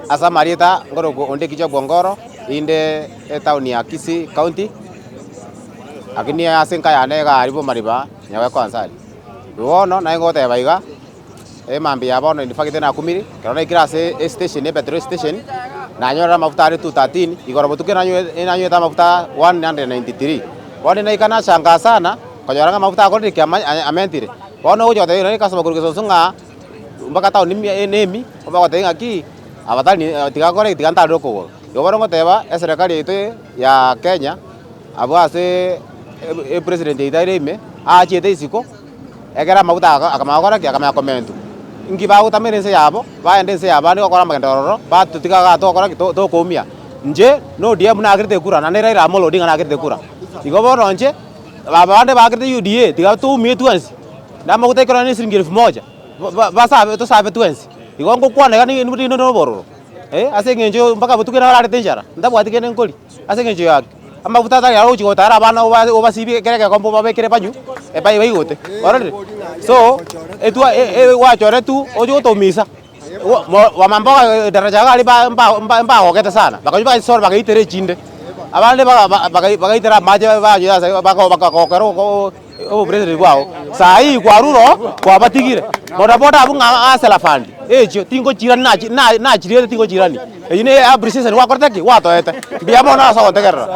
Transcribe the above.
Ase amarieta nkorokwa onde Kichwa Ongoro, inde etown ya Kisii county, lakini ase enka yane iga aria Bomariba Nyaweko Ansari. Bono naye ngoteba iga, emambia ya bono in fact nakumiri, ekero naikire ase estation epetrol station, nanyorire amafuta are 213, igoro botuko nanywe nanywete amafuta 193. Bono naika nashangaa sana, konyora ng'a amafuta akorire ki amentire. Bono ogocha goteba nere customer korwa Gesonso ng'a mpaka town nemi, obagotebia ng'aki abatari tiga nkore ki tiga ntarere okogoro. Igo bono ngoteba eserekari yaito ya Kenya, abwo ase epresident yaito aire ime, aachiete isiko, ekero amaguta aka akamanya gokora ki, akamanya komentwa. Inki bagotamera ense yabo, baende ense ya abande gokora amagendo ororo, batotiga igaa togokora ki, tokoumia. Inche na ODM nakerete ekura, naende Raila Amolo Odinga nakerete ekura. Igo bono inche, aba bande bakerete UDA, tiga toumie twensi, na amaguta ekero ne siringi elfu moja, basabe tosabe twensi. Igo ngokwana iga ninde na obororo, ase eng'encho mpaka botuko nararete enchara, ntabwati kende nkoria, ase eng'encho ya ki? Amaguta atari aro ogochia gotara abana obasibie kera egekombe obabekere banywe, baigote, ororire? So, etwa gwachoretwe oche gotoumisa, wamamboga daraja iga aria mbagogete sana, bakanywa bagaisora bagaitera echinde, abande bagaitera amache banywa ase bakagokera obopresident bwao. Saa hii kwarure oo, kwabatigire, bodaboda abwo ng'a hustler fund, echio tingochirani nachi nachiriete tingochirani, eywo ne appreciation gwakorete ki? Gwatoete. Mbuya mono ase ogontegerera.